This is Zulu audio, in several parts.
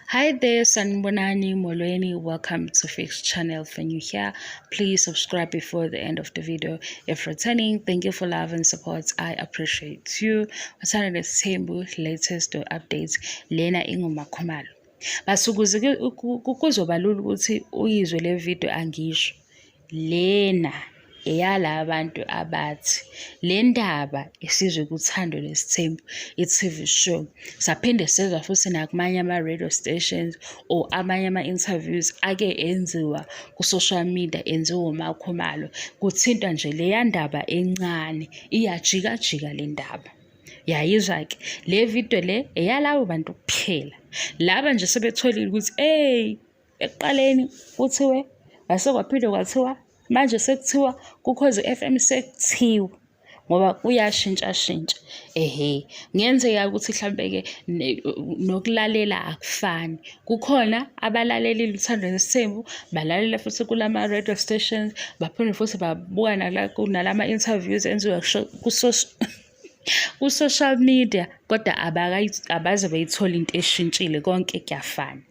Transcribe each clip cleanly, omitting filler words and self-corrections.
Hi there, Sanibonani Molweni. Welcome to Fix Channel. If you're new here, please subscribe before the end of the video. If returning, thank you for love and support. I appreciate you. Uthando Nesithembu, latest updates. Lena inguMakhumalo. Basukuze kuzoba lula ukuthi uyizwe le video angisho. Lena eyala bantu abathi le ndaba isizwe kuThando Nesithembu, i-TV show. Saphinde sezwa futhi nakumanye ama-radio stations or amanye ama-interviews ake enziwa ku-social media, enziwa uMakhumalo. Kuthintwa nje leya ndaba encane, iyajikajika le ndaba. Yayizwa-ke le video le eyalabo bantu kuphela. Laba nje sebetholile ukuthi eyi ekuqaleni kuthiwe kwase kwaphinde kwathiwa manje sekuthiwa kuKhozi FM sekuthiwa ngoba kuyashintshashintsha. Ehhe, kungenzeka ukuthi hlampe-ke nokulalela akufani. Kukhona abalalelile Uthando Nesithembu, balalela futhi kulama-radio stations, baphinde futhi babuka nalama-interviews enziwa ku-social media, kodwa abaze beyithole into eshintshile, konke kuyafana.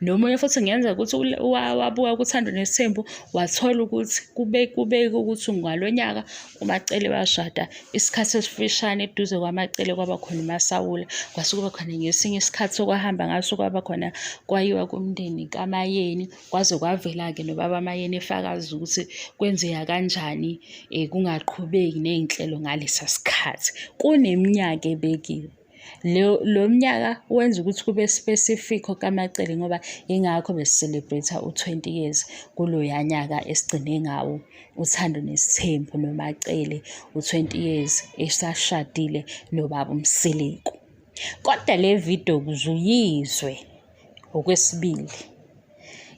Nomunye futhi kungenzeka ukuthi wabuka kuThando Nesithembu wathola ukuthi kubeke ukuthi ngalo nyaka uMaCele washada isikhathi esifishane eduze kwaMaCele kwaba khona uMasawula, kwase kuba khona ngesinye isikhathi okwahamba ngaso kwaba khona kwayiwa kumndeni kaMayeni, kwaze kwavela-ke nobaba Mayeni efakaza ukuthi kwenzeka kanjani kungaqhubeki ney'nhlelo ngalesa sikhathi. Kuneminyaka ebekiwe. Lo mnyaka wenza ukuthi kube specific okaMaCele ngoba yingakho besi-celebrate u-20 years kuloya nyaka esigcine ngawo Uthando Nesithembu noMaCele, u-20 years esashadile nobaba uMseleku. Kodwa le video ukuze uyizwe okwesibili,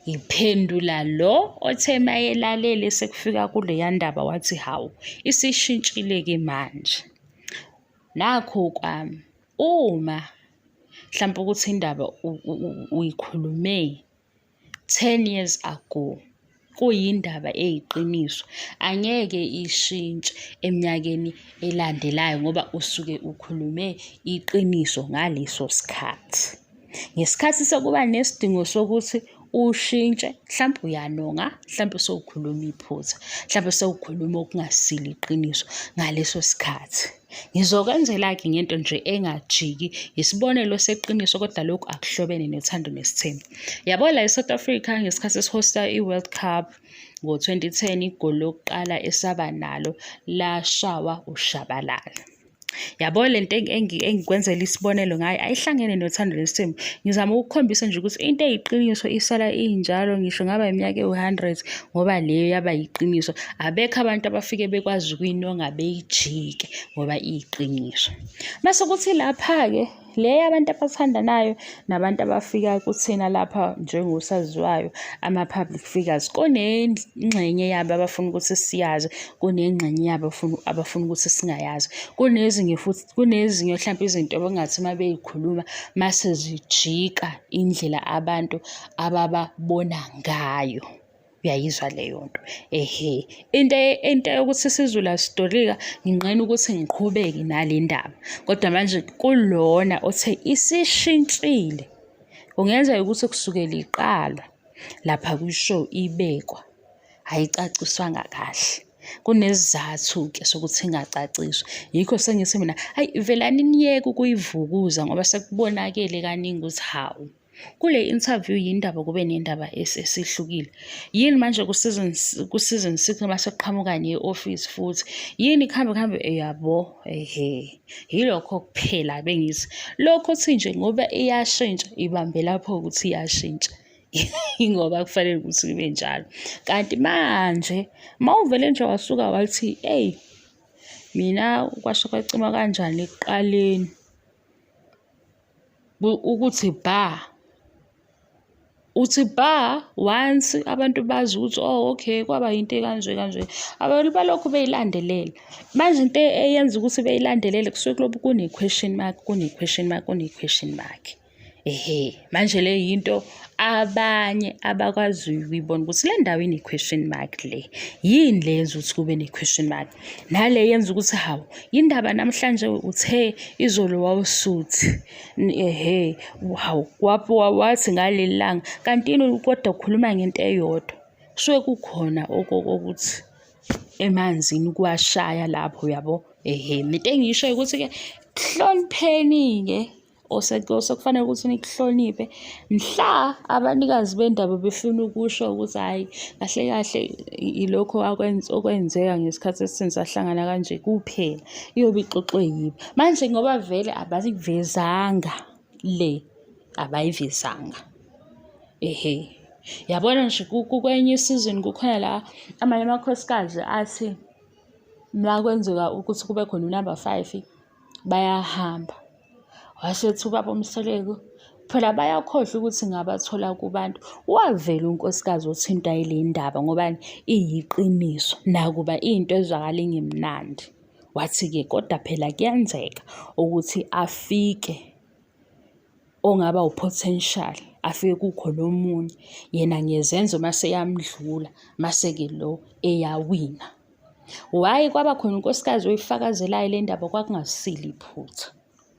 iphendula lo othe mayelalele sekufika kuleya ndaba wathi hawu, isishintshile-ke manje. Nakhu kwami, uma hlampe ukuthi indaba uyikhulume 10 years ago, kuyindaba eyiqiniso, angeke ishintshe eminyakeni elandelayo ngoba usuke ukhulume iqiniso ngaleso sikhathi. Ngesikhathi sekuba nesidingo sokuthi ushintshe, mhlampe uyanonga, mhlampe sewukhuluma iphutha, mhlampe sewukhuluma okungasilo iqiniso ngaleso sikhathi. Ngizokwenzela-ke ngento nje engajiki, isibonelo seqiniso kodwa lokhu akuhlobene nothando nesithembu. Yabo la e-South Africa ngesikhathi esihosta i-World Cup ngo-2010, igoli lokuqala esaba nalo lashawa uShabalala. Yabo le nto engikwenzela isibonelo ngayo ayihlangene nothando nesithembu. Ngizama ukukhombisa nje ukuthi into eyiqiniso isala injalo ngisho ngaba iminyaka ewu-100 ngoba leyo yaba yiqiniso. Abekho abantu abafike bekwazi ukuyinonga beyijike ngoba iyiqiniso. Mase kuthi lapha-ke le yabantu abathandanayo nabantu abafika kuthina lapha njengosaziwayo, ama-public figures, kunengxenye yabo abafuna ukuthi siyazi, kunengxenye yabo abafuna ukuthi singayazi. Kunezinye futhi, kunezinye hlampe izinto abangathi uma bey'khuluma mase zijika indlela abantu abababona ngayo. Uyayizwa leyo nto? Ehhe, into yokuthi isiZulu asitolika, nginqena ukuthi ngiqhubeke nale ndaba. Kodwa manje kulona othe isishintshile, kungenzeka ukuthi kusukela iqalwa lapha kwi-show ibekwa, ayicaciswanga kahle. Kunesizathu-ke sokuthi ingacaciswa. Yikho sengithi mina, hhayi velani niyeke ukuyivukuza ngoba sekubonakele kaningi ukuthi hawu. Kule interview yindaba kube nendaba esihlukile. Yini manje ku-season 6 mase kuqhamuka ne-office futhi? Yini kuhambe kuhambe yabo, ehhe. Yilokho kuphela bengithi. Lokho uthi nje ngoba iyashintsha, ibambe lapho ukuthi iyashintsha. Ingoba kufanele ukuthi kube njalo. Kanti manje mawuvele nje wasuka wathi, eyi mina kwasha kwacima kanjani ekuqaleni. Ukuthi bha, uthi bha once abantu bazi ukuthi oh okay kwaba yinto ekanje kanje. Abantu balokhu beyilandelela. Manje into eyenza ukuthi beyilandelele kusuke kulobu kune-question mark, kune-question mark, kune-question mark. Ehhe, manje le yinto abanye abakwaziyo ukuyibona ukuthi le ndawo ine-question mark le. Yini le yenza ukuthi kube ne-question mark? Nale yenza ukuthi hawu, yindaba namhlanje uthe izolo wawusuthi. Ehhe, hawu, wathi ngaleli langa kanti yini kodwa ukhuluma ngento eyodwa. Kusuke kukhona okokuthi emanzini kuwashaya lapho uyabo. Ehhe, into engiyishoyo ukuthi-ke hlonipheni-ke osekufanele ukuthi nikuhloniphe mhla abanikazi bendaba befuna ukusho ukuthi hhayi kahle kahle ilokhu okwenzeka ngesikhathi esithini sahlangana kanje kuphela iyobe ixoxwe yibo. Manje ngoba vele abayivezanga le abayivezanga. Ehhe. Yabona nje kwenye isizini kukhona la amanye amakhosikazi athi makwenzeka ukuthi kube khona unamba five bayahamba. Wase ethi ubaba uMseleku, phela bayakhohlwa ukuthi ngabathola kubantu. Wavela unkosikazi othintwa yile ndaba ngobani iyiqiniso nakuba iyinto ezwakala ingemnandi. Wathi-ke kodwa phela kuyenzeka ukuthi afike ongaba u-potential afike kukhona omunye yena ngezenzo mase eyamdlula mase-ke lo eyawina. Why kwaba khona unkosikazi oyifakazelayo le ndaba kwakungasilo iphutha,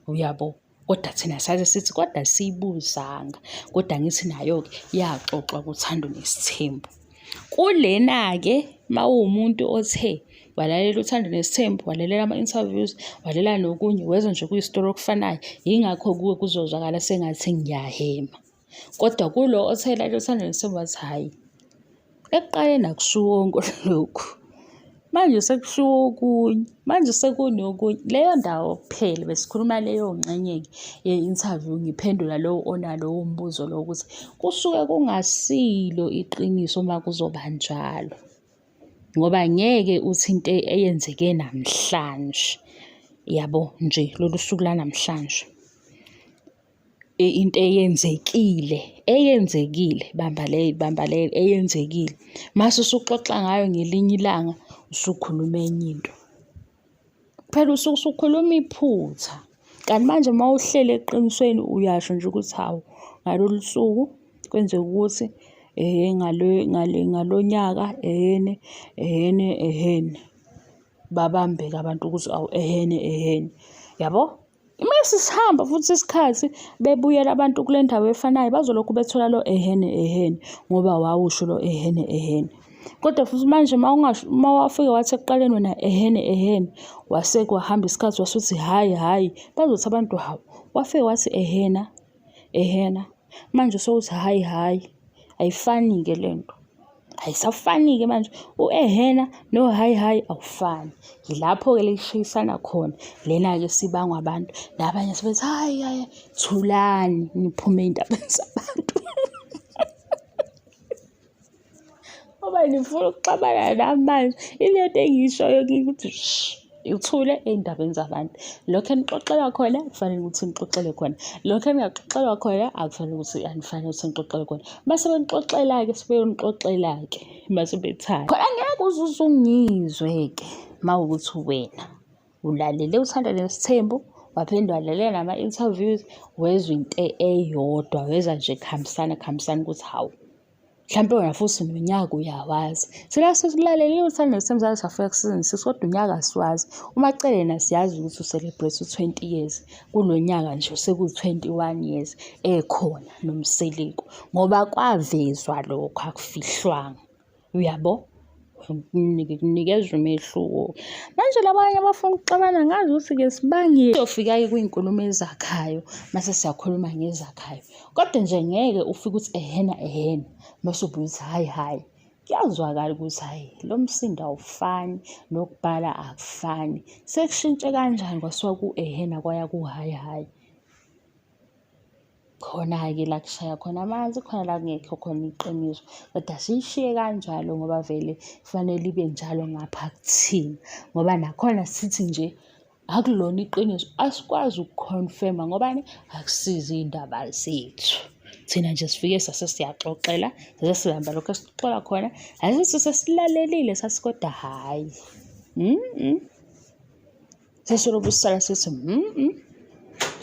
uyabo? Kodwa thina saze sithi kodwa asiyibuzanga, kodwa angithi nayo-ke yaxoxwa kuThando Nesithembu. Kulena-ke uma uwumuntu othe walalela uThando Nesithembu, walalela ama-interviews, walalela nokunye, wezwa nje kuyisitori okufanayo, yingakho kuwe kuzozwakala sengathi ngiyahhema. Kodwa kulo othe lalela uThando Nesithembu wathi hhayi, Ekuqaleni akushiwo lokhu, manje sekushiwo okunye, manje sekunokunye. Leyo ndawo kuphela besikhuluma leyo ngxenye-ke ye-interview ngiphendula lowo onalowo mbuzo lowo ukuthi kusuke kungasilo iqiniso uma kuzoba njalo. Ngoba ngeke uthi into eyenzeke namhlanje, yabo nje lolu suku lanamhlanje. Into eyenzekile, eyenzekile, bamba leyo, bamba leyo, eyenzekile. Mase usuxoxa ngayo ngelinye ilanga usukhuluma enye into. Phela usuke usukhuluma iphutha. Kanti manje uma uhleli eqinisweni uyasho nje ukuthi hawu ngalolu suku kwenzeka ukuthi ehhe ngalo nyaka ehhene, ehhene, ehhene. Babambeke abantu ukuthi awu ehhene, ehhene, yabo? Uma sisihamba futhi isikhathi bebuyela abantu kule ndawo efanayo bazolokhu bethola lo ehene ehene ngoba wawusho lo ehene ehene. Kodwa futhi manje uma ungasho uma wafike wathi ekuqaleni wena ehene ehene wase kwahamba isikhathi wasuthi hhayi hhayi bazothi abantu hawu wafike wathi ehena ehena manje usewuthi hhayi hhayi ayifani-ke le nto. Ayisafani-ke manje u-ehena no-hhayi hhayi awufani. Yilapho-ke lishayisana khona lena-ke sibangwa abantu nabanye sebethi hhayi hhayi thulani niphume ey'ndabeni zabantu. Ngoba nifuna ukuxabana nami manje ilento engiyishoyo kini ukuthi shh. Uthule ey'ndabeni zabantu. Lokhu enixoxelwa khona kufanele ukuthi nixoxele khona. Lokhu eningaxoxelwa khona akufanele ukuthi anifanele ukuthi nixoxele khona. Mase benixoxela-ke sebeyonixoxela-ke mase bethanda. Khona ngeke uze uzungizwe-ke uma wukuthi wena ulalele uThando Nesithembu waphinde walalela nama-interviews wezwa into eyodwa wezwa nje kuhambisana kuhambisana ukuthi hawu. Mhlampe wena futhi nonyaka uyawazi. Thina sesilalelile uThando Nesithembu safika ku-season six kodwa unyaka asiwazi. UMaCele yena siyazi ukuthi u-celebrate u-twenty years. Kulo nyaka nje sekuwu-twenty-one years ekhona noMseleku ngoba kwavezwa lokho akufihlwanga. Uyabo? Kunikeza umehluko. Manje labanye abafuna ukuxabana ngazi ukuthi-ke sibangile. Siyofika-ke kwiy'nkulumo ezakhayo mase siyakhuluma ngezakhayo. Kodwa nje ngeke ufike uthi ehena ehena mase ubuye uthi hhayi hhayi. Kuyazwakala ukuthi hhayi lo msindo awufani nokubhala akufani. Sekushintshe kanjani kwasuka ku-ehena kwaya ku-hhayi hhayi. Khona-ke la kushaya khona amanzi, khona la kungekho khona iqiniso. Kodwa siyishiye kanjalo ngoba vele kufanele ibe njalo ngapha kuthina. Ngoba nakhona sithi nje akulona iqiniso, asikwazi ukukhonfema ngobani? Akusizo iy'ndaba zethu. Thina nje sifike sase siyaxoxela, sase sihamba lokhu esixoxela khona, asithi sesilalelile sathi kodwa hhayi. Sesilokhu sisala sithi .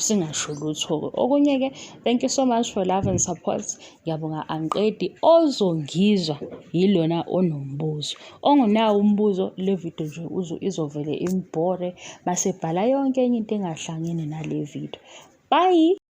Singasho lutho-ke. Okunye-ke, thank you so much for love and support. Ngiyabonga angiqedi. Ozongizwa yilona onombuzo. Ongenawo umbuzo, le video nje izovele imbhore mase ebhala yonke enye into engahlangene nale video. Bye!